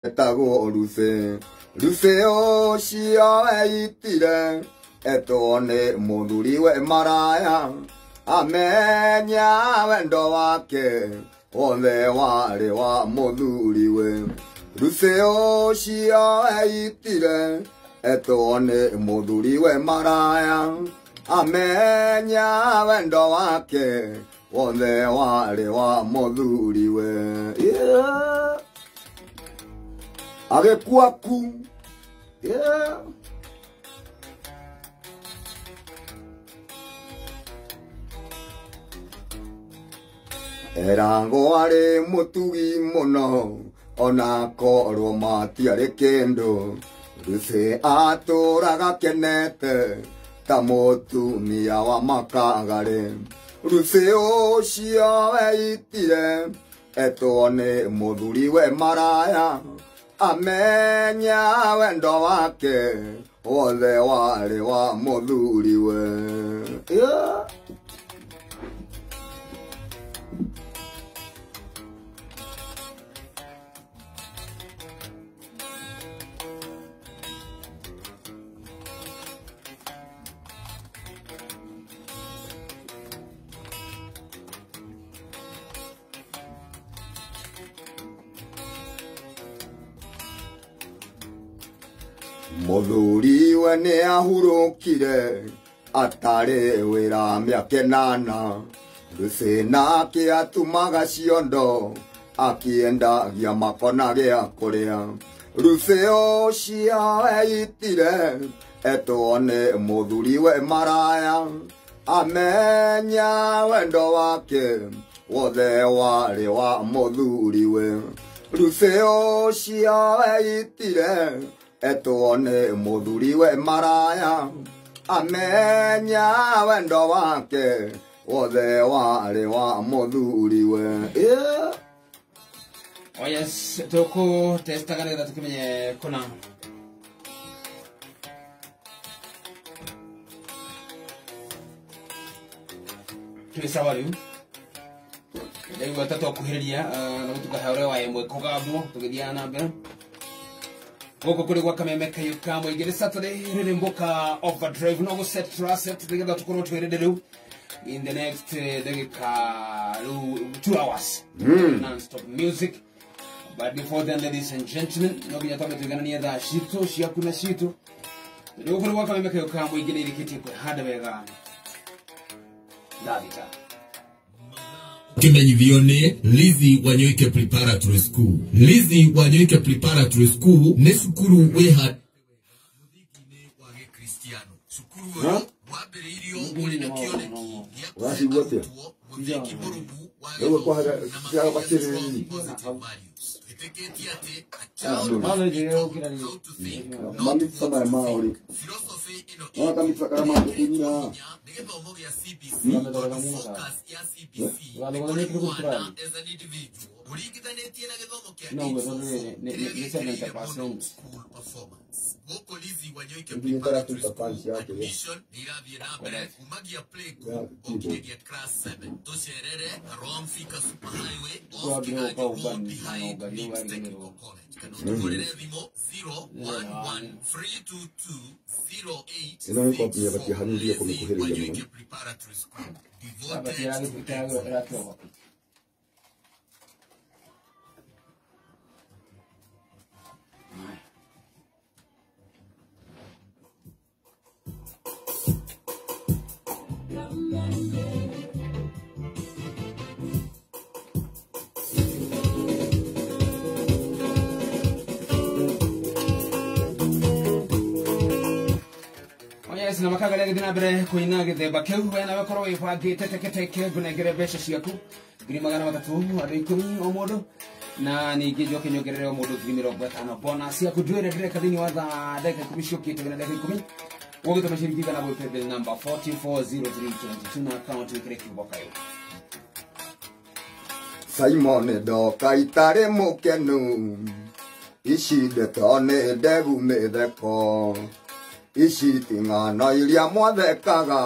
Etagwo Ruth. Ruth ũcio eitire etwo nĩ mũthuriwe maraya amenya wendo wake wothe warĩ wa mũthuriwe. Ruth ũcio eitire etwo nĩ mũthuriwe maraya amenya wendo wake wothe warĩ wa mũthuriwe. Yeah. Agĩkua ku. Yeah. Erango arĩ mũtugi mũno ona korwo matiarĩ kĩndũ. Ruth atũraga kenete ta mũtumia wa makagarĩ. Ruth ũcio eitire etwo nĩ mũthuriwe maraya amenya wendo wake wothe warĩ wa mũthuriwe. Yeah. Mũthuriwe nĩ ahurũkire atarĩ wĩra mĩaka ĩnana. Ruth nake atumaga ciondo akĩendagia makona gĩa kũrĩa. Ruth ũcio eitire etwo nĩ mũthuriwe maraya amenya wendo wake wothe warĩ wa mũthuriwe. Ruth ũcio eitire etwo nĩ mũthuriwe maraya amenya wendo wake wothe warĩ wa mũthuriwe. Yeah. Oh yes, tũkũ testaga nĩgetha tũkĩmenye kũna twĩ sawa rĩu. Ndaigua ta twakuhĩrĩria na gũtuka ũrĩa wa ĩmwe kũgambwo tũgĩthiaga na mbere. Gũkũ kũrĩ gwa Kameme Kayũ ka Mũingĩ nĩ Saturday rĩrĩ Mboka Overdrive no gũ-set trust nĩgetha tũkorwo twĩrĩndĩ rĩu in the next ndagĩka rĩu 2 hours non-stop music. But before then, ladies and gentlemen, no nginya twambe tũigananie thaa citũ ciaku na citũ. Gũkũ kũrĩ gwa Kameme Kayũ ka Mũingĩ nĩ irĩkĩtie kwĩhanda wega thaa thita. Kimenyithio nĩ Lizzy Wanyoike Preparatory School. Lizzy Wanyoike Preparatory School nĩ cukuru wĩha mũthingi-inĩ wa Gĩkristiano. Cukuru ũyũ wambĩrĩirio ũrĩ na kĩoneki gĩa kũhe Ũracigua atĩa? arutwo mũthingi mũrũmu wa Rĩu gĩthomo kwaga na kĩaga makĩria bakĩrĩrĩria. strong positive values. Twĩtĩkĩtie atĩ a child must be taught how to think, not Mamikisa what maya to maũrĩ. think. Philosophy ĩno Nona kamikisa karĩa mangĩkinyira haha. hinya nĩ gĩthomo gĩa CBC tondũ focus ya CBC nĩ kũrĩ mwana as an individual ũringithanĩtie na gĩthomo kĩa No, 844 nĩ kĩrĩa gĩkĩrĩire mũno 70%. school performance. Gũkũ Lizzy Wanyoike Nginya Preparatory tarakuta School pansi yake. admission nĩ irathiĩ na mbere kumagia playgroup Ya, o nginyagia class 7. Tũcerere Rom Thika Super Highway off Twambire Kĩganjo gũka Road ũbani na behind ũngari Nims ũgariganĩrwo. Technical College kana ũtũhũrĩre thimũ 011 322 Ĩno nĩ kambuni ĩbatiĩ 0864. hanyirie Lizzy kũmĩkuhĩrĩria mũno. Wanyoike Preparatory School, Abati devoted to excellence. ĩrakĩoga. Oh yes, na makaga rĩngĩ na mbere kũina gĩthemba kĩu we nawe korwo wĩbangĩte teketeke ngũnengere mbeca ciaku 300,000 andũ 10 o mũndũ na ningĩ njoke nyongerere o mũndũ 50,000 bonus yaku ndwĩre ndĩreka thĩinĩ wa thaa ndagĩka 10 ciũkĩte wĩna ndagĩka 10 ũgĩtũma ciringi igana gwĩ paybill number 440322 na account wĩkĩre kiugo Kayũ. Simon ndoka itarĩ mũkenu ici ndeto nĩ ndegu mĩtheko ici ti ng'ano iria mwathekaga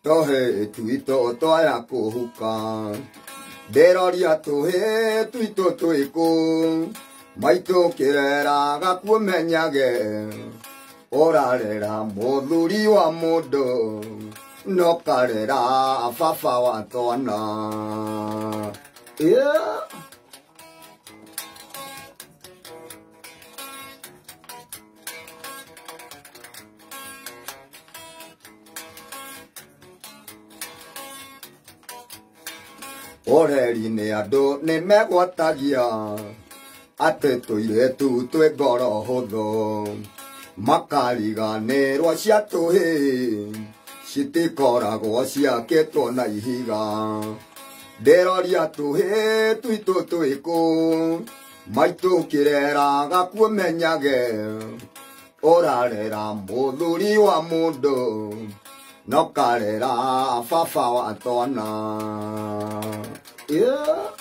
tũhĩ twitũ twaya kũhuka ndĩroria tũhĩ twitũ twĩkũ Maitũ kĩreraga kuomenyage ũrarera mũthuri wa mũndũ no karera baba wa twana. Yeah. Ũreri nĩ andũ nĩ megwatagia atĩ tũirĩtu twĩ ngoro hũthũ makariganĩrwo cia tũhĩ citikoragwo ciakĩtwo na ihiga. Ndĩroria tũhĩ twitũ twĩkũ maitũ kĩreraga kuomenyage ũrarera mũthuri wa mũndũ no karera baba wa twana. Yeah.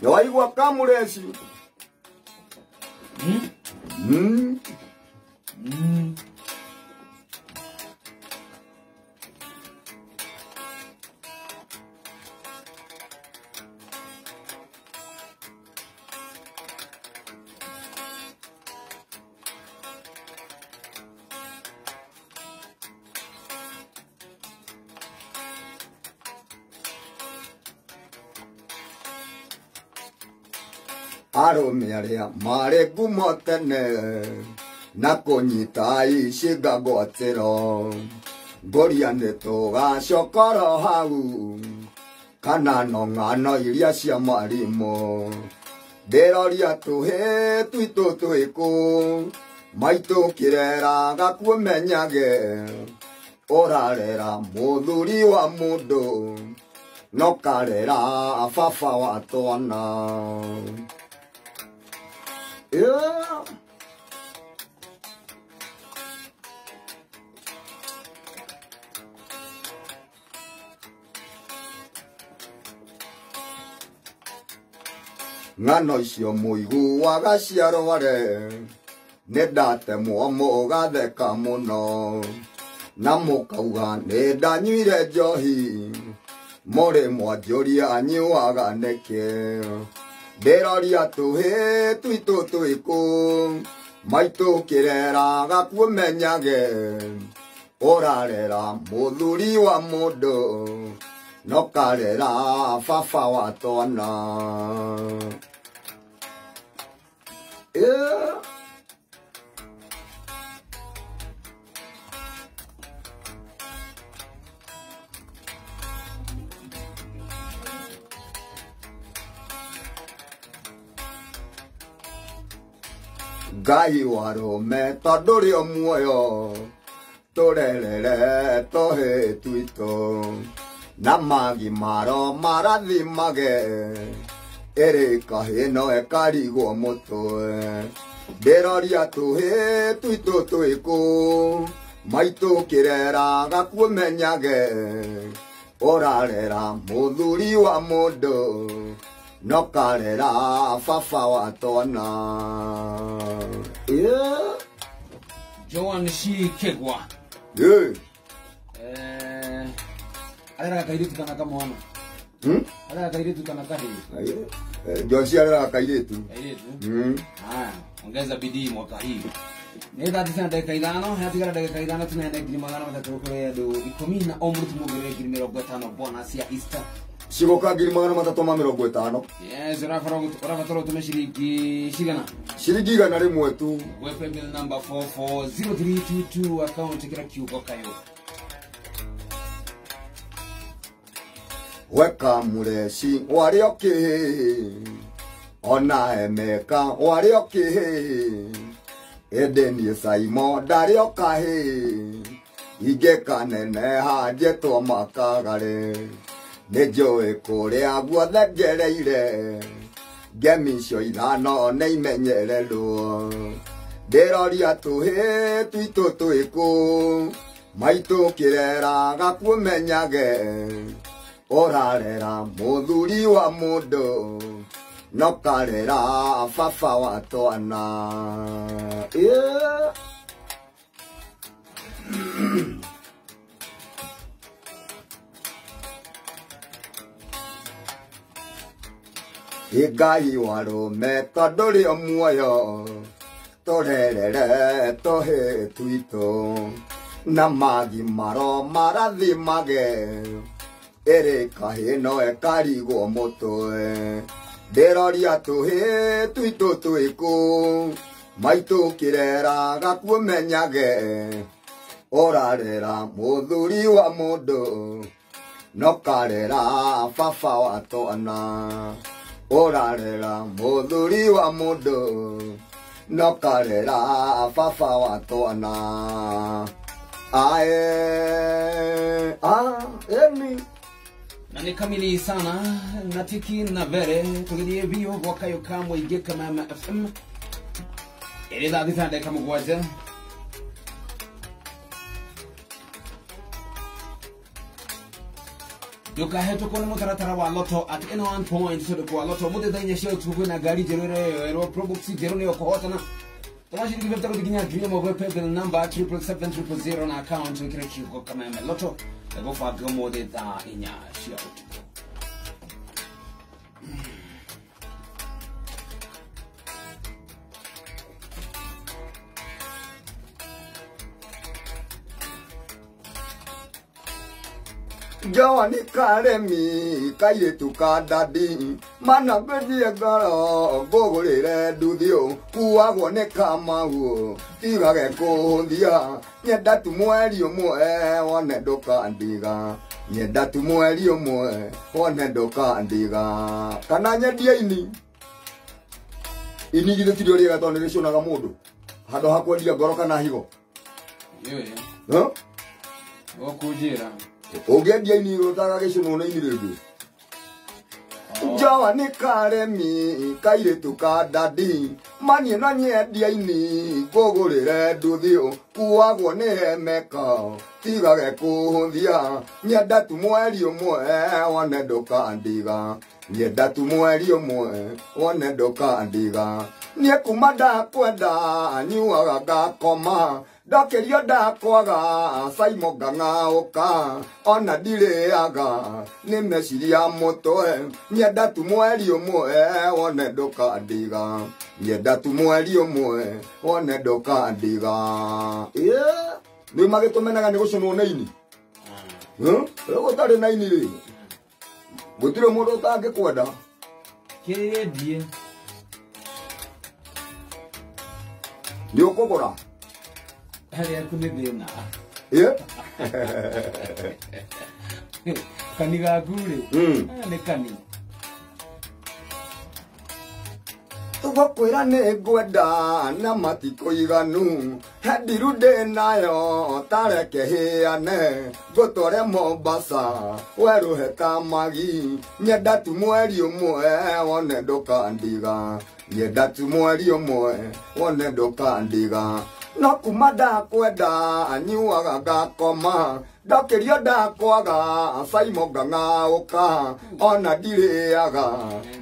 Nĩwaigua kamũreci? Arũme arĩa marĩ ngumo tene na kũnyita ici ngagwatĩro ngũria nĩ tũgacokoro hau kana no ng'ano iria cia mwarimũ. Ndĩroria tũhĩ twitũ twĩkũ maitũ kĩreraga kuomenyage ũrarera mũthuri wa mũndũ no karera baba wa twana. Yeah. Ng'ano icio mũiguaga cia rware nĩ ndatemwo mũgatheka mũno na mũkauga nĩ ndanyuire njohi mũrĩ mwanjũria anyuaga nĩkĩ. Ndĩroria tũhĩ twitũ twĩkũ maitũ kĩreraga kuomenyage ũrarera mũthuri wa mũndũ no karera baba wa twana. Yeah. Ngai wa rũme tondũ rĩ o muoyo tũrerere tũhĩ twitũ na magimaro marathimage ĩrĩ kahĩ no ĩkarigwo mũtwe. Ndĩroria tũhĩ twitũ twĩkũ maitũ kĩreraga kuomenyage ũrarera mũthuri wa mũndũ no karera baba wa twana. Yeah. Joan Shi Kegwa. Yeah. Areraga kairĩtu kana kamwana? Areraga kairĩtu kana kahĩĩ? Joan Shi areraga kairĩtu. Kairĩtu? Haya, ongeza bidii mwaka hii. Nĩ thaa tisa na ndagĩka ithano, yatigara ndagĩka ithano tuneane 300,000 kũrĩ andũ 10 na o mũndũ tũmuongerere 50,000 bonus ya Easter. Cigoka 350,000. Yes, ũrabatara ũtũme ciringi cigana? Ciringi 100 tu. Gwĩ paybill number 440322 account kĩra kiugo kayũ. Weka mũreci warĩ okĩhĩ ona Emeka warĩ okĩhĩ ĩndĩ niĩ Saimo ndarĩ okahĩ ingĩkaneneha njetwo makagarĩ nĩ njũĩ kũrĩa guothe ngereire ngemi icio ithano nĩ imenyererwo. Ndĩroria tũhĩ twitũ twĩkũ maitũ kĩreraga kuomenyage ũrarera mũthuri wa mũndũ no karera baba wa twana. Yeah. Ngai warũme tondũ rĩ o muoyo tũrerere tũhĩ twitũ na magimaro marathimage ĩrĩ kahĩ no ĩkarigwo mũtwe ndĩroria tũhĩ twitũ twĩkũ maitũ kĩrera gakumenyage ũrarera mũthuri wa mũndũ no karera baba wa twana ũrarera mũthuri wa mũndũ no karera baba wa twana ae a emi na nĩ kamili sana na tiki na vere tũgĩthiĩ biũ gwa kayũ ka mũingĩ Kameme FM ĩrĩ thaa thita ndagĩka mũgwanja ndũkahetũkwo nĩ mũtaratara wa Lotto at any one point tondũ kwa Lotto mũthĩ thaa inya cia ũtukũ kwĩna ngari njerũ ĩrĩa yoerwo Probox njerũ nĩyo kũhotana tũma ciringi 50 gũthiĩ nginya 1000 gwĩ paybill number 777 000 na account wĩkĩre kiugo Kameme Lotto ĩgũbanga ũmũthĩ thaa inya cia ũtukũ. Joa nĩ karemi kairĩtu ka dadi mana ngwĩthiĩ ngoro ngũgũrĩre nduthi kuagwo nĩ kamau tigage kũhũthia nyenda tu mweri ũmwe wone ndũkandiga nyenda tu mweri ũmwe wone ndũkandiga kana nyendie ini ini githĩ ti rĩo rĩega tondũ nĩrĩcũnaga mũndũ handũ ha kwendia ngoro kana higo ũkũnjĩra ũngĩendia ini ũtagagĩcũnwo nĩ ini rĩngĩ. Njawa nĩ karemi kairĩtu ka dadi maniĩ no nyendia ini ngũgũrĩre nduthi kuagwo nĩ hemeka tigage kũhũthia nyenda tu mweri ũmwe wone ndũkandiga nyenda tu mweri ũmwe wone ndũkandiga niĩ kuma ndakwenda nyuaga ngakoma ndokĩrio ndakwaga Simon ngang'aũka ona ndirĩaga nĩ meciria mũtwe nyenda tu mweri ũmwe wone ndũkandiga nyenda tu mweri ũmwe wone ndũkandiga. Nĩ magĩtũmenaga nĩ gũcũnwo nĩ ini rĩu gũtarĩ na ini rĩ gũtirĩ mũndũ ũtangĩkwenda kĩndie nĩ ũkũgũra harĩa aku nĩ thĩna kani gaku rĩ nĩ kani tũgũkwĩra nĩ ngwenda na matikũiganu he ndiru ndĩ nayo tareke hĩane ngũtware Mombasa werũhe ta magi nyenda tu mweri ũmwe wone ndũkandiga nyenda tu mweri ũmwe wone ndũkandiga no kuma ndakwenda nyuaga ngakoma ndokĩrio ndakwaga Simon ngang'aũka ona ndirĩaga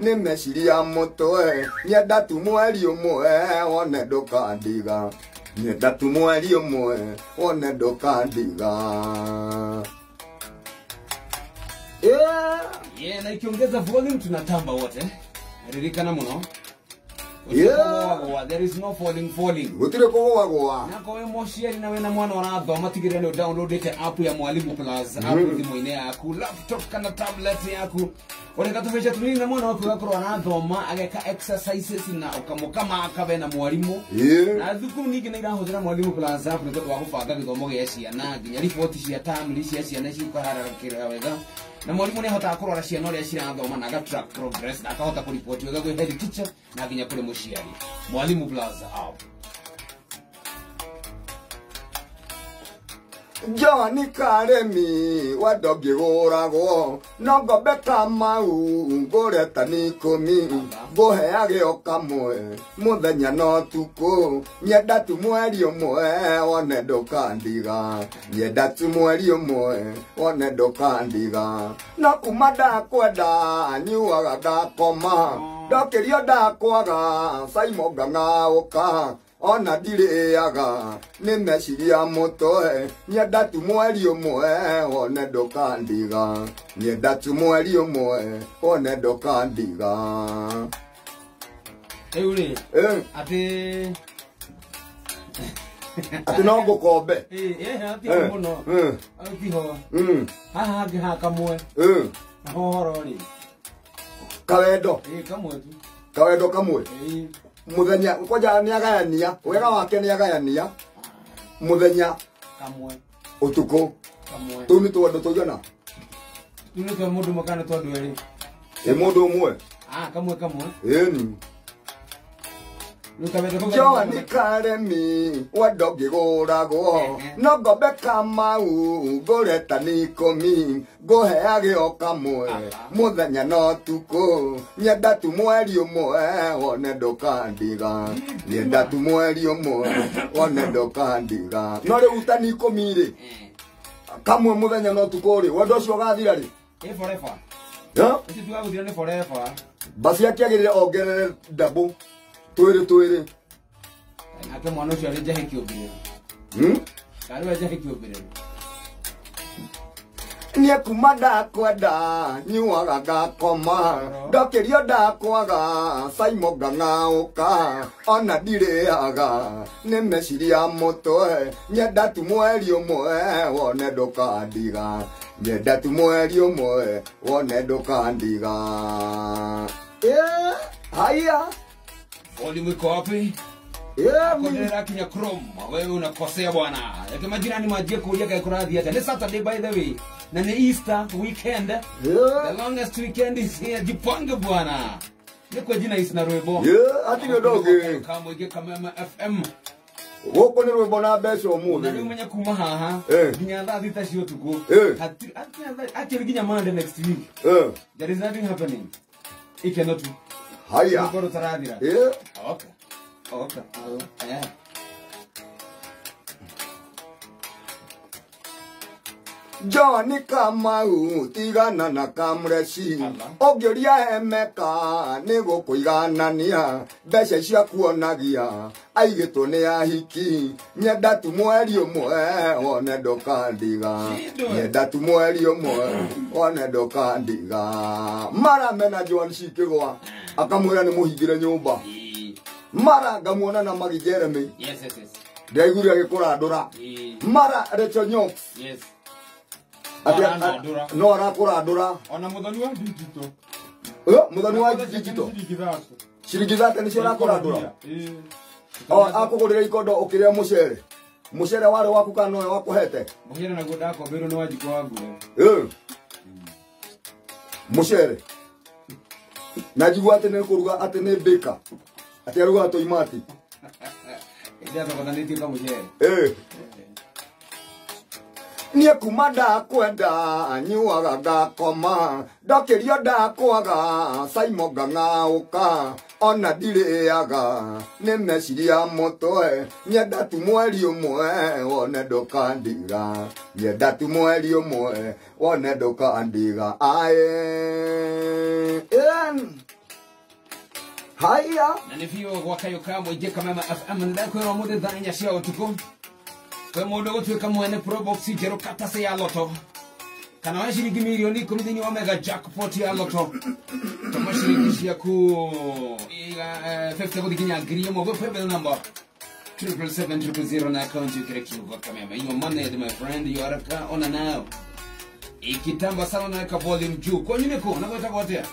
nĩ meciria mũtwe nyenda tu mweri ũmwe wone ndũkandiga nyenda tu mweri ũmwe wone ndũkandiga. Yeah, na ikiongeza volume tunatamba wote ririkana mũno. Yeah. There is no falling falling. Gũtirĩ kũgũagũa. Na kwa mũciari na wena mwana ũrathoma tigĩrĩra nĩ downloadete app ya Mwalimu Plus app thimũ-inĩ yaku laptop kana tablet yaku ũreka tũbeca tũnini na mwana waku agakorwo arathoma ageka exercises na ũkamũkama akabe na mwarimu. Na thukuru nyingĩ nĩ irahũthĩra Mwalimu Plus app nĩ tondũ wa gũbanga gĩthomo gĩa ciana nginya riboti cia term cia ciana cikaharagĩrĩra wega na mwarimu nĩ ahotaga kũrora ciana ũrĩa cirathoma na aga track progress na akahota kũripoti wega kwĩ head teacher na nginya kũrĩ mũciari. Mwalimu Plus app. Njawa nĩ karemi wendo ngĩgũragwo no ngombe kamau ngũre tani ikũmi ngũheage o kamwe mũthenya na ũtukũ nyenda tu mweri ũmwe wone ndũkandiga nyenda tu mweri ũmwe wone ndũkandiga no kuma ndakwenda nyuaga ngakoma ndokĩrio ndakwaga Simon ngang'aũka Ona ndirĩaga nĩ meciria mũtwe nyenda tu mweri ũmwe wone ndũkandiga nyenda tu mweri ũmwe wone ndũkandiga. Rĩu rĩ atĩ atĩ no ngũkombe ati mũno tiho haha hangĩ ha kamwe naho horo rĩ kawendo kamwe tu kawendo kamwe muthenya kwanja nĩagayania wega wake nĩagayania muthenya kamwe utuku kamwe tũu nĩ twandũ tũigana tũu nĩ twa mũndũ ũmwe kana twa andũ erĩ ĩ mũndũ ũmwe kamwe kamwe ĩni Joani Karemi wendo ngĩgũragwo no ngombe Kamau ngũre ta nĩ ikũmi ngũheage o kamwe mũthenya na ũtukũ nyenda tu mweri ũmwe wone ndũkandiga nyenda tu mweri ũmwe wone ndũkandiga. No rĩu ta nĩ ikũmi rĩ kamwe mũthenya na ũtukũ rĩ wendo ũcio ũgathira rĩ ĩ forever ũcio tugagũthira nĩ forever basi akĩagĩrĩre ongerere double twĩrĩ twĩrĩ nake mwana ũcio arĩ njahe kĩũmbĩrĩro karĩ we njahe kĩũmbĩrĩro niĩ kuma ndakwenda nyuaga ngakoma ndokĩrio ndakwaga Simon ngang'aũka ona ndirĩaga nĩ meciria mũtwe nyenda tu mweri ũmwe wone ndũkandiga nyenda tu mweri ũmwe wone ndũkandiga. Haya volume iko wapi? Kondera kinya Chrome. Wewe unakosea bwana. Yake majirani majie kulia kwa kuradhi hata. Ni Saturday by the way. Na ni Easter weekend. The longest weekend is here. Jipange bwana. Ni kwa jina is na rwebo. Ati ndoge. Kama ige Kameme FM. Gũkũ nĩ rwĩmbo na mbeca ũmũthĩ. Na rĩu menya kuma haha nginya thaa thita cia ũtukũ. Actually nginya Monday next week. There is nothing happening. Ikeno tu. Haya. Ngoro tarathira. Okay. Okay. Joani Kamau tigana na Kamreci ũngĩũria Emeka nĩ gũkũiganania mbeca icio akuonagia aigĩtwo nĩ ahiki nyenda tu mweri ũmwe wone ndũkandiga nyenda tu mweri ũmwe wone ndũkandiga. Mara mena Joan Cikĩgwa akamwĩra nĩ mũhingĩre nyũmba mara ngamuona na Magi Jeremy yes yes yes ndĩraiguire agĩkũrandũra mara Rachel Nyox yes no arakũrandũra ona mũthoni wa digital mũthoni wa digital ciringi thate nĩcio arakũrandũra akũgũrĩra ikondo ũkĩrĩa mũcere mũcere warĩ waku kana nowe wakũhete mũcere naguo ndakombeirwo nĩ Wanjikũ wa Ngure mũcere na njigua atĩ nĩ kũruga atĩ nĩ baker atĩ arugaga tũimati ndĩathogathanĩtie kamũcere niĩ kuma ndakwenda nyuaga ngakoma ndokĩrio ndakwaga Simon ngang'aũka ona ndirĩaga nĩ meciria mũtwe nyenda tu mweri ũmwe wone ndũkandiga nyenda tu mweri ũmwe wone ndũkandiga. Haya na nĩ biũ gwa Kayũ ka Mũingĩ Kameme FM nĩndakwĩra ũmũthĩ thaa inya cia ũtukũ kwĩ mũndũ gũtuĩka mwene Probox njerũ katase ya Lotto kana wa ciringi mirioni 10 thĩinĩ wa mega jackpot ya Lotto tũma ciringi ciaku 50 gũthiĩ nginya 1000 gwĩ paybill number 777 000 na account ũkĩre kiugo Kameme. Your money my friend, you are ona now ikitamba sana naweka volume juu kwanyu nĩkũ na gwĩtagwo atĩa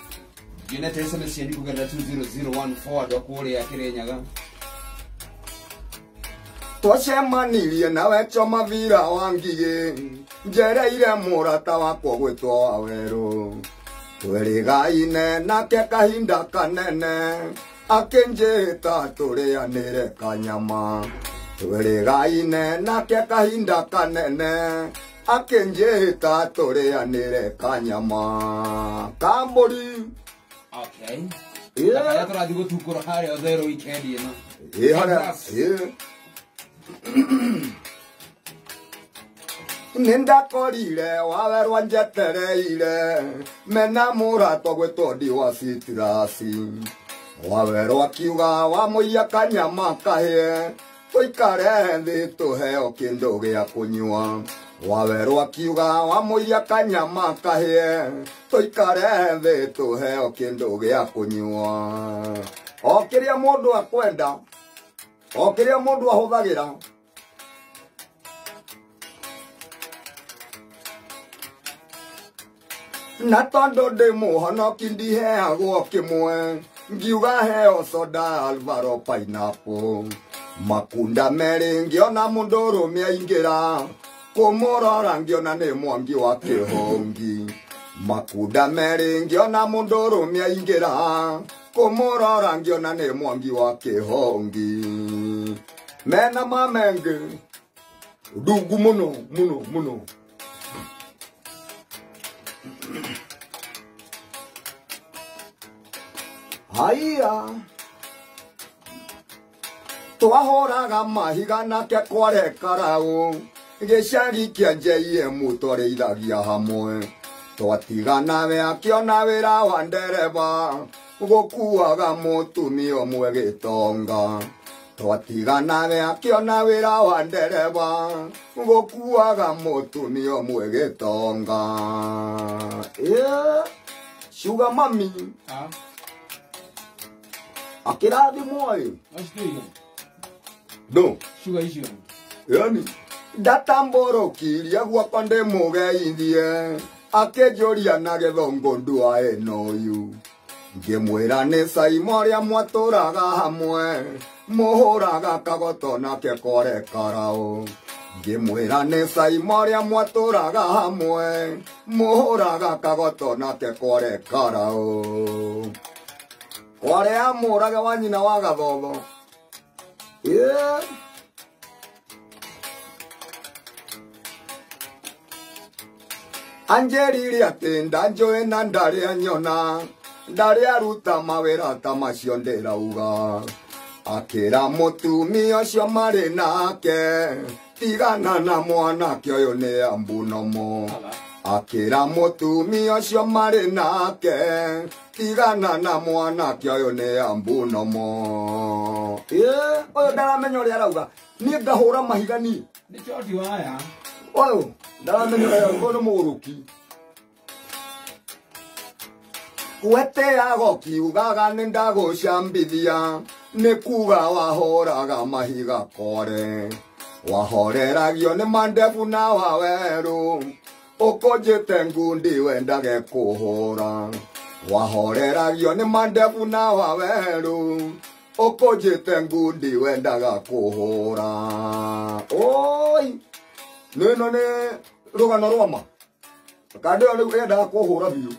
United SMS cianyu kũgerera 20014 andũ a kũrĩa Kĩrĩnyaga twacemanirie nawe Choma Vira wa Ngigĩ njereire mũrata wakwa gwĩtwo Wawerũ twĩrĩgaine nake kahinda kanene akĩnjĩta tũrĩanĩre kanyama twĩrĩgaine nake kahinda kanene akĩnjĩta tũrĩanĩre kanyama kambũri. Okay. Yeah. Tũrathiĩ gũtukũra harĩa Otherũ weekend ĩno. Harĩa. Nindakorire Wawerũ anjetereire mena mũrata gwĩtwo Ndiwa Citrasi Wawerũ akiuga wamũiya kanyama kahĩe Tũikare thĩ tũheo kĩndũ gĩa kũnyua. Wawerũ akiuga wamũiria kanyama kahĩe. Tũikare thĩ tũheo kĩndũ gĩa kũnyua. O kĩrĩa mũndũ akwenda, o kĩrĩa mũndũ ahũthagĩra. Na tondũ ndĩ mũhonoki ndiheagwo kĩmwe, ngiuga heo soda Alvaro pineapple. Makunda merĩ ngĩona mũndũrũme aingĩra, kũmũrora ngĩona nĩ mwangi wa kĩhongi. Makunda merĩ ngĩona mũndũrũme aingĩra, kũmũrora ngĩona nĩ mwangi wa kĩhongi. Mena mamenge ndungu mũno mũno mũno. Haiya twahũraga mahiga nake kware karau, gĩcagi kĩa JM twarĩithagia hamwe. Twatigana we akĩona wĩra wa ndereba, gũkuaga mũtumia ũmwe gĩtonga. Twatigana we akĩona wĩra wa ndereba, gũkuaga mũtumia ũmwe gĩtonga. Sugar mami akĩrathimwo ĩ. No Sugar icio. Yani ndatambũrũkirie guoko ndĩmũgeithie, akĩnjũria na gĩthũngũ ndua ĩno ũyũ. Ngĩmwĩra nĩ Saimo ũrĩa mwatũraga hamwe, mũhũraga kagoto nake kware karaũ. Ngĩmwĩra nĩ Saimo ũrĩa mwatũraga hamwe, mũhũraga kagoto nake kware karaũ. Kware amũrage wa nyina wa gathotho. Anjĩrire atĩ ndanjũĩ na ndarĩ anyona, ndarĩ aruta mawĩra ta macio ndĩrauga. Akĩra mũtumia ũcio marĩ nake, tigana na mwanake ũyũ nĩ ambunomo. Akĩra mũtumia ũcio marĩ nake, tigana na mwanake ũyũ nĩ ambunomo. Ũyũ ndaramenya ũrĩa arauga. Niĩ ngahũra mahiga niĩ. Nĩ choti waya. Ũyũ ndaramenya ũrĩa arauga, ũyũ nĩ mũgũrũki. Weteaga ũkiugaga nĩ ndagũcambithia, nĩ kuga wahũraga mahiga kore. Wahoreragio nĩ mandebu na wawerũ, ũkũnjĩte ngundi wendage kũhũra. Wahoreragio nĩ mandebu na wawerũ, ũkũnjĩte ngundi wendaga kũhũra. Oi, nĩ ĩno nĩ rũgano rwa ma. Kandĩ ĩyo rĩu yendaga kũhũra biũ.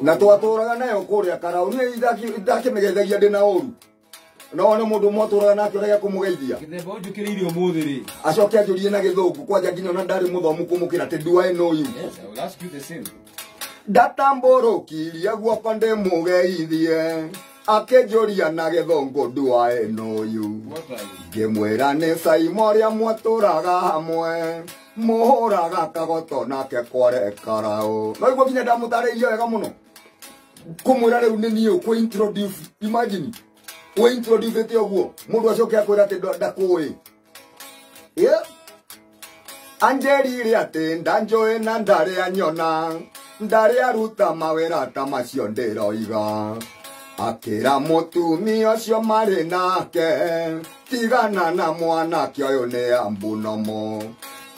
Na twatũraga nayo kũrĩa karau, niĩ ndakĩmĩgeithagia ndĩ na ũru. No nĩ mũndũ mwatũraga nake ũrĩa kũmũgeithia. Gĩthemba ũnjũkĩrĩire ũmũthĩ rĩ. Acoke anjũrie na gĩthũngũ kwanja nginya ona ndarĩ mũthomu kũmũkĩra atĩ do I know you. Yes, I will ask you the same. Ndatambũrũkirie guoko ndĩmũgeithie, akĩnjũria na gĩthũngũ do I know you. Ngĩmwĩra nĩ Saimo ũrĩa mwatũraga hamwe, mũhũraga kagoto nake kware karaũ. No iguo nginya ndamũtarĩirie wega mũno. Kũmwĩra rĩu nĩ niĩ ũkũ introduce, imagine. Wĩ introduce ĩte ũguo, mũndũ acoke akwĩra atĩ ndakũĩ. Anjĩrire atĩ ndanjũĩ na ndarĩ anyona, ndarĩ aruta mawĩra ta macio ndĩroiga. Akĩra mũtumia ũcio marĩ nake, tigana na mwanake ũyũ nĩ ambunomo.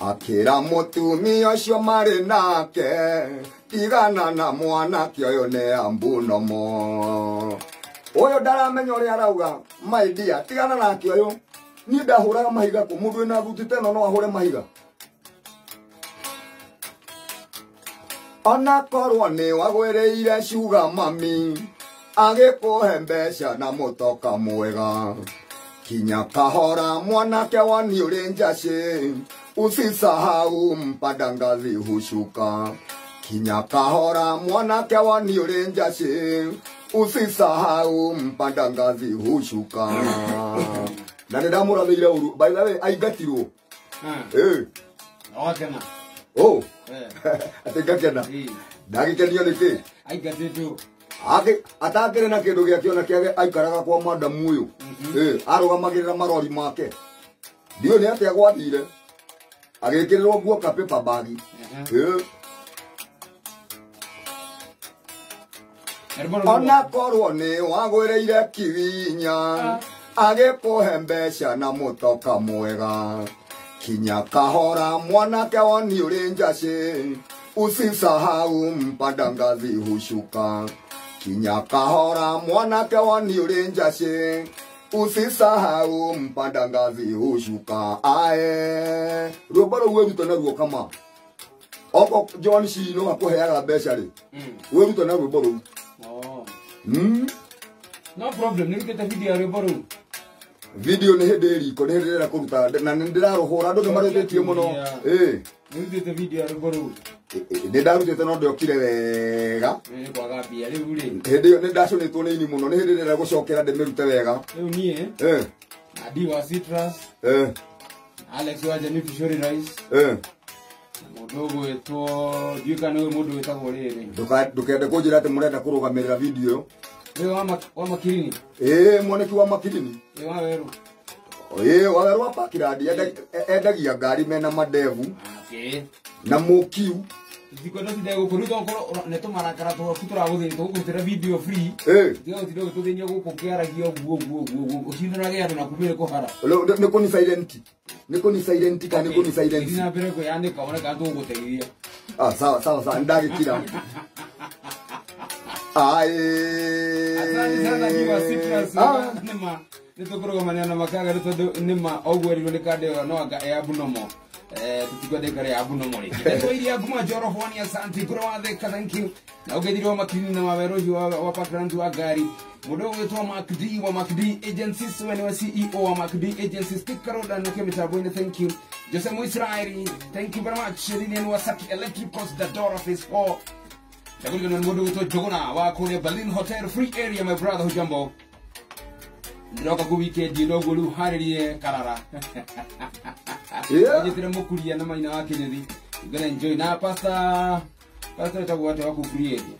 Akĩra mũtumia ũcio marĩ nake, tigana na mwanake ũyũ nĩ ambunomo. Ũyũ ndaramenya ũrĩa arauga, my dear, tigana nake ũyũ. Niĩ ndahũraga mahiga kũ, mũndũ wĩna thuti ta ĩno no ahũre mahiga. Ona korwo nĩ wagwĩrĩire sugar mami, agĩkũhe mbeca na mũtoka mwega. Kinya kahora mwanake wani ũrĩ njacĩ, usisahau mpanda ngazi hushuka. Kinya kahora mwanake wani ũrĩ njacĩ, usisahau mpanda ngazi hushuka. Na nĩ ndamũrathĩire ũru, by the way aingatirwo. Wakena. Oh. Atĩ ngakena. Ndagĩkenio nĩ kĩ? Aingatĩtwo. Atakĩrĩ na kĩndũ gĩake ona kĩage aikaraga kwa madamu ũyũ. Arũgamagĩrĩra marori make. Ndiũĩ nĩ atĩa gwathire. Agĩkĩrĩrwo nguo ka paper bag. Ona korwo nĩ wagwĩrĩire kiwinya agĩkũhe mbeca na mũtoka mwega. Kinya kahora mwanake woni ũrĩ njacĩ usisahau mpanda ngazi hushuka. Kinya kahora mwanake woni ũrĩ njacĩ usisahau mpanda ngazi hushuka. Ae rwĩmbo rũu wĩrute naruo kama oko John Shino akũheaga mbeca rĩ wĩrute na rwĩmbo rũu. No problem, nĩrutĩte video ya rwĩmbo rũu. Video nĩ hĩndĩ ĩriko nĩ hĩndĩ ndĩrenda kũruta na nĩ ndĩrarũhũra andũ nĩ marĩtĩtie mũno. Nĩrutĩte video ya rwĩmbo rũu. Nĩ ndarutĩte no ndĩokire wega. Nĩ kwaga mbia rĩu rĩ. Hĩndĩ ĩyo nĩ ndacũnĩtwo nĩ ini mũno nĩ hĩndĩ ndĩrenda gũcokera ndĩmĩrute wega. Rĩu niĩ Adi wa Citrus, Alex wa Jeni Fishery Rice, mũndũ ũgwĩtwo ndiũĩ kana nĩ mũndũ wĩtagwo rĩrĩ. Ndũkende kũnjĩra atĩ mũrenda kũrũgamĩrĩra video ĩyo. Wewe wa Makirini. Mwaniki wa Makirini. Wa Weru. Wa Weru wa Parkland endagia ngari mena madevu. Okay. Na mũkiu. Ndikwenda tinde gũkũ rĩu tokorwo nĩ tũmarakara twaku tũragũthĩnia tũgũkũrutĩra video free. Tiga gũtinda ũgĩtũthĩnia gũkũ ũkĩaragia ũguo ũguo ũguo ũcindanage andũ na kumĩre kũhara. Nĩ kũni silent. Nĩ kũni silent kana nĩ kũni silent. Thiĩ na mbere kwĩyanĩka wone kana tũgũgũteithia. Sawa sawa sawa ndagĩkira. Asante sana Jiwa Citrus nĩma nĩtũkũrũgamania na makaga nĩ tondũ nĩma ũguo erirwo nĩ kanda ĩyo no anga ĩ abnormal. Tutikwenda ikare abnormal rĩngĩ. Ndeto iria nguma njoro hwani asante ngũrũ wa Thika thank you. Na ũgeithirwo Makirini na Waweru ũcio wa Parkland wa ngari. Mũndũ ũgwĩtwo Mark D wa Mark D Agencies we nĩwe CEO wa Mark D Agencies Thika Road na nũke mĩtambo-inĩ thank you. Jose Muisraeli thank you very much. Lilian Wasaki Electricals Dadora Phase 4. Ndagũrigana nĩ mũndũ ũgwĩtwo Njũgũna wa kũrĩa Berlin Hotel Free Area my brother hujambo. Ndĩroka kũ weekend ĩno ũguo rĩu harĩrie karara. Njĩtĩre mũkuria na maina wa Kĩnyũthi. You gonna enjoy na pastor wĩtagwo atĩa wa kũ free area.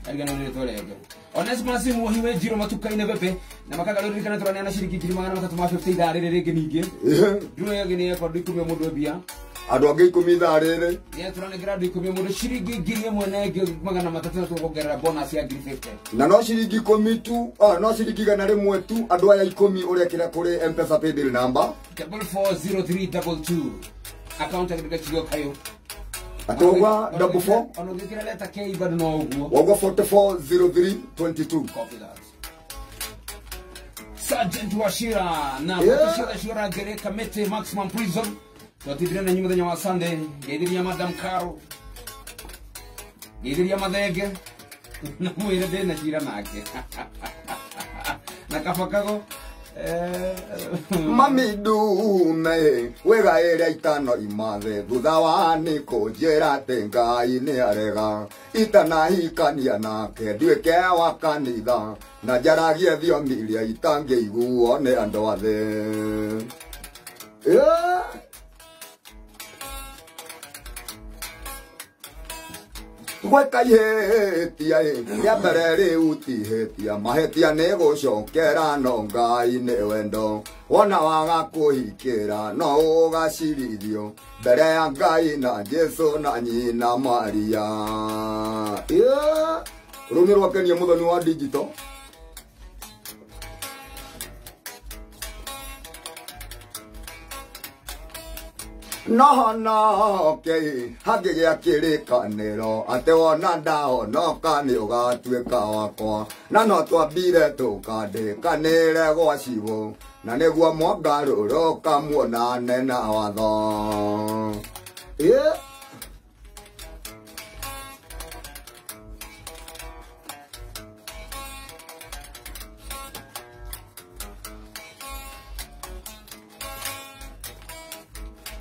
Arigana nĩ rĩtwa rĩake. Onesmus Muohi we Njiro matuka-inĩ Pepe na makaga rĩu ririkana tũraneana ciringi 350 ithaa rĩrĩ rĩngĩ ningĩ. Ndũrĩ ĩngĩ nĩ record 10 mũndũ mbia. Andũ angĩ 10 ithaa rĩrĩ. Nĩ tũranengera andũ 10 mũndũ ciringi 1300 na tũkuongerera bonus ya 50. Na no ciringi 10 tu, no ciringi 100 tu andũ aya 10 ũrekĩra kũrĩ M-Pesa paybill number 440322 account ya Kigo Kayo. Atogwa 44 ono gĩkĩra leta K bado no ũguo. Wagwa 440322. Copy that. Sergeant Wachira na yeah. Shira Gereka Mete Maximum Prison. Twatithire na nyuma mũthenya wa Sunday ngeithiria Madam Caro ngeithiria Mathenge na mwĩre ndĩna cira nake na kabakago Mami ndume wega ĩrĩa itano imathe thutha wa nĩ kũnjĩra atĩ Ngai nĩ arega itanahikania nake nduĩke wa kanitha na njaragie thiomi iria itangĩiguo nĩ andũ othe. Gweka ihĩtia rĩa mbere rĩu ti ihĩtia mahĩtia nĩ gũcokera no Ngai nĩ wendo wona waga kũhikĩra no ũgacirithio mbere ya Ngai na Jesũ na nyina Maria. Rũni rwakenia mũthoni wa digital. No no ke hangĩgĩa kĩrĩkanĩro atĩ wona ndahonoka nĩ ũgatuĩka wakwa na no twambire tũkandĩkanĩre gwa cibũ na nĩguo mwangarũrũka muonane na watho.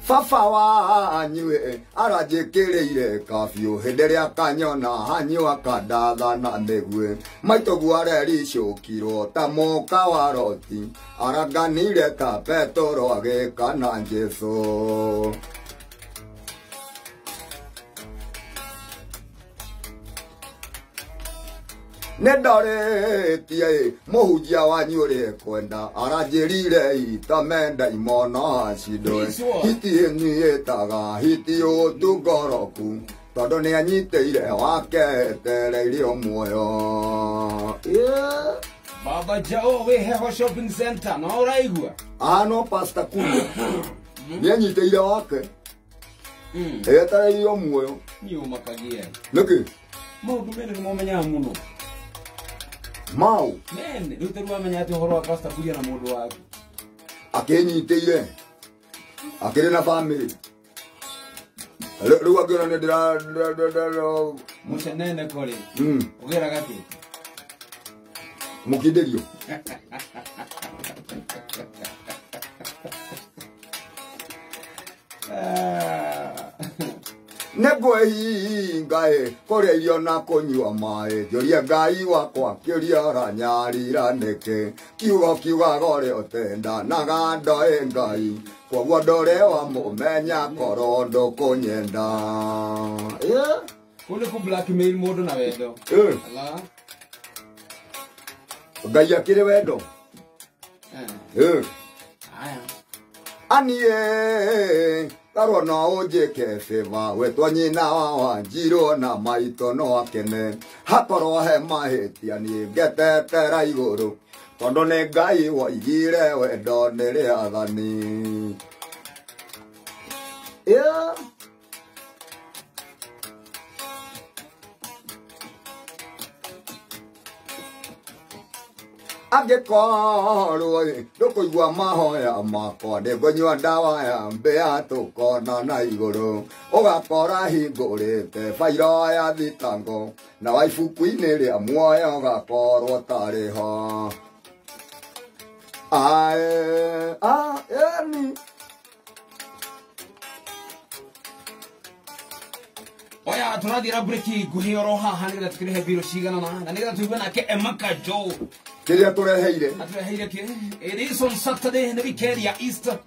Baba wanyu aranjĩkĩrĩire kabiũ hĩndĩ ĩrĩa kanyona hanyua kandatha na mĩguĩ maitũguo arericũkirwo ta mũka wa Loti aranganire ta Petero agĩka na Jesũ. Nĩndarĩtie mũhunjia wanyu ũrĩa kwenda aranjĩrire itamenda imona cindoe hiti ĩnyitaga hiti ũtungoroku tondũ nĩanyitĩire wake etereirio muoyo. Baba Jao wĩ Heho Shopping Center no ũraigua? Ano Pastor Kuria nĩanyitĩire wake etereirio muoyo. Niĩ ũmakagia nĩkĩ maũndũ mene nĩmomenyaga mũno mau mene rĩu tarĩu wamenya atĩ ũhoro wa Pastor Kuria na mũndũ waku akĩnyitĩire akĩrĩ na family rĩu angĩona nĩ ndĩra mũcenene kũrĩ ũgĩraga kĩ mũkindĩrio nĩngwĩhinga kũrĩa irio na kũnyua maĩ njũrie Ngai wakwa kĩũria aranyarira nĩkĩ kiugo kiugaga ũrĩa ũtendanaga ndoĩ Ngai kwoguo ndũrĩ wamũmenya korwo ndũkũnyenda. Kũu nĩ kũ blackmail mũndũ na wendo. Ngai akĩrĩ wendo. Aniĩ karwo no ũnjĩke favor wetwo nyina wa Wanjirũ na maitũ no akene hakorwo he mahĩtia niĩ ngetetera igũrũ tondũ nĩ Ngai woigire wendo nĩ rĩathani. Angĩkorwo ndũkũigua mahoya makwa nĩngũnyua ndawa ya mbĩa tũkona na igũrũ ũgakora hingũrĩte bairo ya thitango na wa ibuku-inĩ rĩa muoyo ũgakorwo ũtarĩ ho. Ae ni oya tũrathiĩ breki nguhĩ oro haha nĩgetha tũkĩrĩhe mbirũ cigana na nĩgetha tũigue nake Emeka Joe kĩrĩa tũreheire atũreheire kĩ. It is on Saturday nĩ weekend ya Easter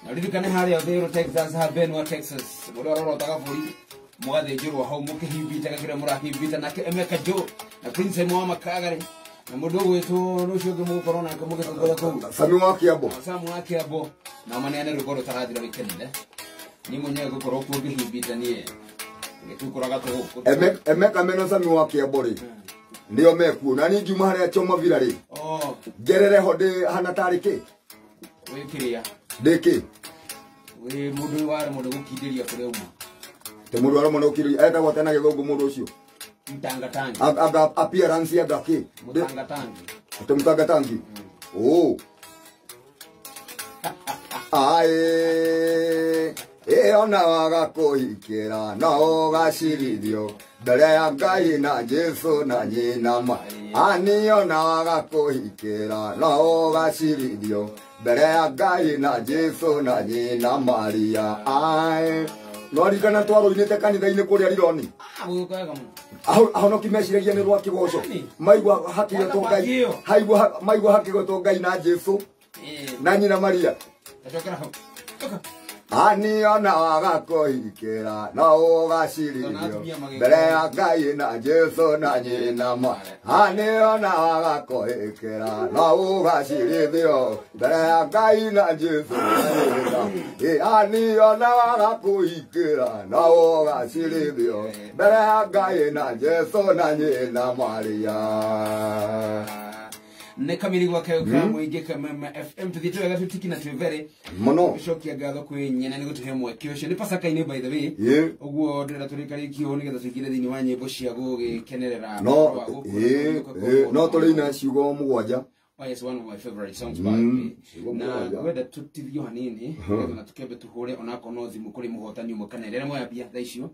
na ririkane harĩa Thĩrũ Texas ha Benwa Texas mũndũ arorotaga bũri mũgathĩnjĩrwo hau mũkĩhimbitaga kĩrĩa mũrahimbita nake Emeka Joe na Prince Mwa Makagari na mũndũ ũgwĩtwo nũcio ũngĩ mũgũkorwo nake mũgĩtongoria kũu Sami wa Kĩambo. Sami wa Kĩambo na maneane rwĩmbo rũtarathira wikendi niĩ mwenyewe ngũkorwo kuo ngĩhimbita niĩ ngĩtukũraga tũgũkũ. Emeka mena Sami wa Kĩambo rĩ nĩo mekuo na niĩ ngiuma harĩa Choma Villa rĩ ngerere ho ndĩ hana tarĩ kĩ wĩ kĩrĩa ndĩ kĩ wĩ mũndũ waremwo nĩ gũkindĩria kũrĩa uma tĩ mũndũ waremwo nĩ gũkindĩria etagwo atĩa na gĩthũngũ mũndũ ũcio mtangatangi anga appearance anga kĩ mtangatangi atĩ mtangatangi ae ona waga kũhikĩra no ũgacirithio mbere ya Ngai na Jesũ na nyina ma ani ona waga kũhikĩra no ũgacirithio mbere ya Ngai na Jesũ na nyina Maria. Ae no ririkana twarũinĩte kanitha-inĩ kũrĩa Rironi ahonoki meciragia nĩ rwa kĩgoco maigua hakĩgetwo Ngai maigua hakĩgetwo Ngai na Jesũ na nyina Maria. Ani ona waga kũhikĩra no ũgacirithio mbere ya Ngai na Jesũ na nyina ma ani ona waga kũhikĩra no ũgacirithio mbere ya Ngai na Jesũ na nyina ani ona waga kũhikĩra no ũgacirithio mbere ya Ngai na Jesũ na nyina Maria. Nĩ kamiri gwake ka mũingĩ Kameme FM tũthiĩte wega tũtiki na twĩvere mũno gũcokia ngatho kwĩ nyene nĩ gũtũhe mweke ũcio nĩ pasaka-inĩ by the way ũguo ndĩrenda tũrĩkarĩkio nĩgetha tũingĩre thĩinĩ wa nyĩmbo cia gũgĩkenerera no tũrĩ ciugo mũgwanja. Oh yes, one of my favorite songs by the way. Na gwenda tutithio hanini na tukembe tuhũre onakorwo no thimũ kũrĩ mũhotani ũmwe kana ĩrĩa moyambia thaa icio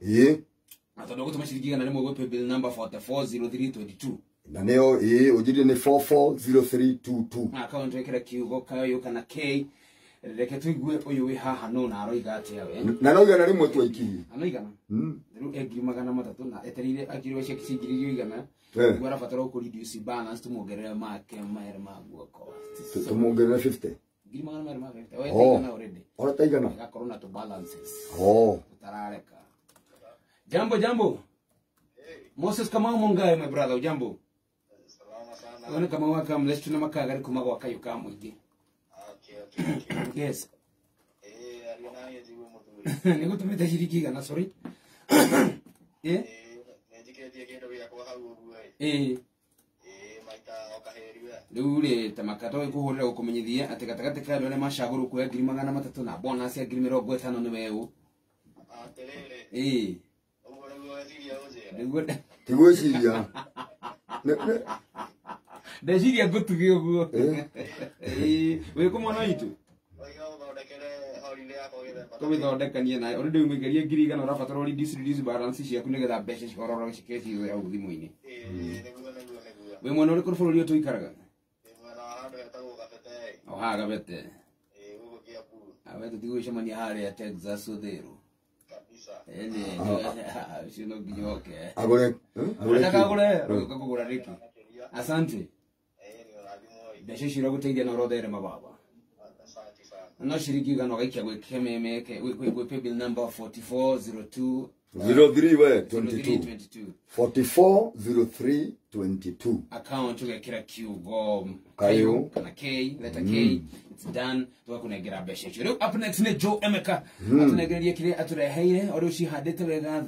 na tondũ gũtũma ciringi 100 gwĩ paybill number 440322 na nĩyo ũnjirie nĩ 440322 na akaunti wĩkĩra kiugo kayũ kana K reke tuigue ũyũ wĩ haha no na aroiga atĩa we na no 100 twaikirie ano igana rĩu e 300,000 na etereire akiriwe ciake ci 100,000 nĩguo arabatara gũkũ reduce balance tũmuongerere make maere ma guoko tũmuongerere 50 250 we taigana already ora taigana gakorwo na tu balances oh utarareka. Jambo jambo. Moses Kamau Mungai, my brother, ujambo? Ũyũ nĩ Kamau wa Kamless na makagari kuma gwa Kayũ ka mũingĩ. Okay. Yes. Aria na niĩ njigue mũthuri. Nĩ gũtũmĩte ciringi igana, sorry. Nĩ njikĩtie kĩndũ gĩakwa hau ũguo ĩ. Maita o kahĩri we. Rĩu rĩ ta maka tũgĩkũhũrĩra gũkũmenyithia atĩ gatagatĩ ka andũ arĩa macagũrwo kuoya 300,000 na bonus ya 50,000 nĩ weũ. Atĩrĩrĩ. Ũguo nĩguo weciria ũnjĩre. Nĩguo Tigwĩciria. Ndeciria ngũtuge ũguo. Wĩ kũ mwana witũ? Oiga ũthondekere holiday yakwa gĩthemba. Tũmĩthondekanie nayo. Already ũmĩgerie 100,000 ũrabatara reduce balance ciaku nĩgetha mbeca cihororoke cike ciothe hau thimũ-inĩ. Nĩguo nĩguo nĩguo. Wĩ mwena ũrĩkũ bũrũri ũyũ tũikaraga? Ndĩ mwena wa handũ hetagwo Kabete. O haha Kabete. Gũkũ Kiambu. Awe tũtigũgĩcemania harĩa Texas Uthiru. Kabisa. Ĩni, ũcio no nginya oke. Agũre. Agũre. Ndakagũre, ũgĩũka kũgũra rĩkĩ. Makĩria. Asante. Nĩ ũrathimwo ĩ. Mbeca icio iragũteithia na ũrotherema baba. Asante sana. No ciringi igana ũgaikia gwĩ kememe gwĩ paybill number 4402 03 we 22. 22. 4403 22. Account ũgekĩra kiugo Kayũ. kana K, letter K, it's done. Tũgakũnengera mbeca icio. Rĩu up next nĩ Joe Emeka atũnengererie kĩrĩa atũreheire o rĩu cihandĩte wega.